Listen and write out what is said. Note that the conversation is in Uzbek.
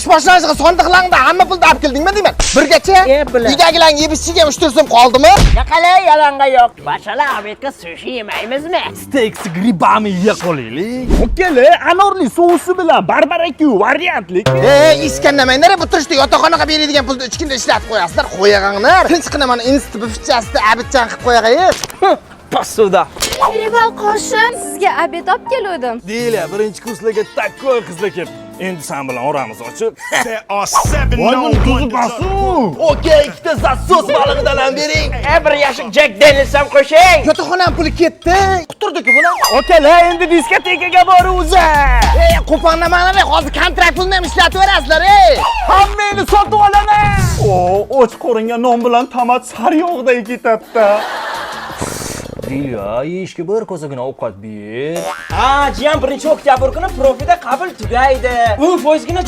Ish boshlanishiga sondiqlaringda hamma pulni olib keldingmi deyman. Birgacha E, bular. Uydagilarning yeb ichishiga 3-4 so'm qoldimi? Qalay yalang'oyoq. Bashala обед ga sushi yemaymizmi? Стейк с грибами yeya qolaylik. Okeli, anorli sousi bilan барбекю variantlik. E, iskanlamanglar, bu turishda yotoqxonaga beradigan pulni 3 kunda ishlatib qo'yasizlar. Qo'yag'anglar. Tinchgina mana institut bufetchasida обед chan qilib qo'yag'ay. Посуда. Ribal qoshim, sizga обед olib keluvdim. Deyla, birinchi kurslarga такой qizlar kelib. Endi sen bilan oramiz ochiq. Voy, buni tuzi basu. Okey, ikkita засос balig'idan ham bering. E, bir yashik Jack Daniels ham qo'shing. Yotoqxona puli ketdi. Quturdi-ku bular. Okalar, endi diskotekaga boramiz. Ey, qo'pollamanglar, hozir kontrakt pulini ham ishlatib berasizlar, ey. Hammangni sotib olaman. O, och qoringa non bilan tomat sariyog'day ketadi. Dilya, yeyishga bir kosagina ovqat ber. Ha, jiyan, 1-oktyabr kuni profida qabul tugaydi. 10 foizgina.